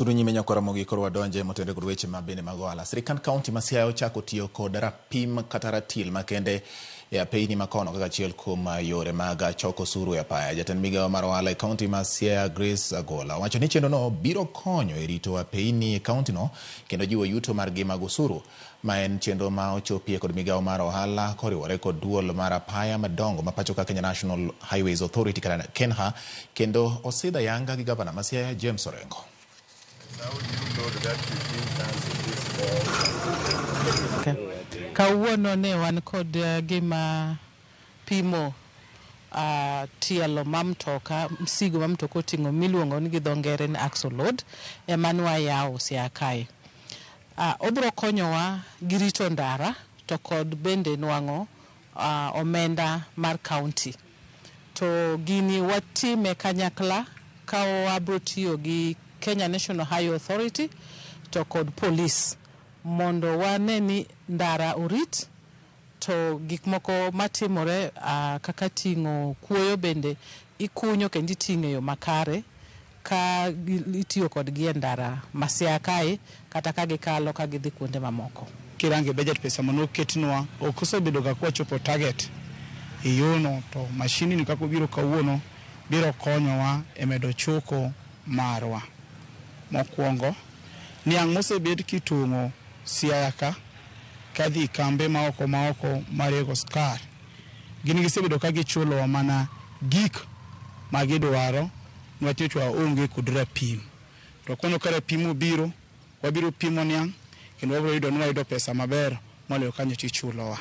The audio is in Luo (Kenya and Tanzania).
Sudo nyime nyakora mogi koro wadonje motenore kod weche ma bende mag ohala. Sirikand kaunti ma Siaya ochako tiyo kod rapim kata ratil makende e apeyni makono kaka achiel kuom yore mag choko osuru e apaya. Jatend migawo mar ohala e kaunti ma Siaya Grace Agola owacho ni chenrono biro konyo e rito apeyni e kauntino kendo jiwo yuto margi mag osuru. Ma en chenro ma ochopie kod migawo mar ohala koriwore kod duol mar apaya madongo ma pacho ka Kenya National Highways Authority kata KENHA kendo osidh ayanga gi gavana ma Siaya James Orengo. Kawuono ne wan kod gima pimo tielo ma mtoka, msigo ma mtoka oting'o miluongo ni gi dho ngere ni axle load ema nwayawo Siaya kae. Obiro konyowa gi rito ndara to kod bende nwang'o omenda mar county. To gini watime kanyakla ka wabro tiyo gi Kenya National Highway Authority to kod police mondo wane ni ndara orit to gik moko matimore kaka ting'o kuoyo bende ikunyo kendo iting'o e yo makare ka itiyo kodgi e ndara ma Siaya kae kata ka gikalo ka gidhi kuonde mamoko. Kirange budget pesa manoketnwa ok osebedo ga kwachopo target e yono to mashini ni kaka obiro kawuono biro konyowa e medo choko marwa. Mokwongo, niang' mosebed kitong'o Siaya ka kadhi kambe maoko maoko marego skar, gin gisebedo ka gichulowa mana gik ma gidwaro niwach nyocha waonge kod rapim. To kono ka rapim obiro, wabiro pimo niang' kendo wabiro yudo ni wayudo pesa maber moloyo ka nyocha ichulowa.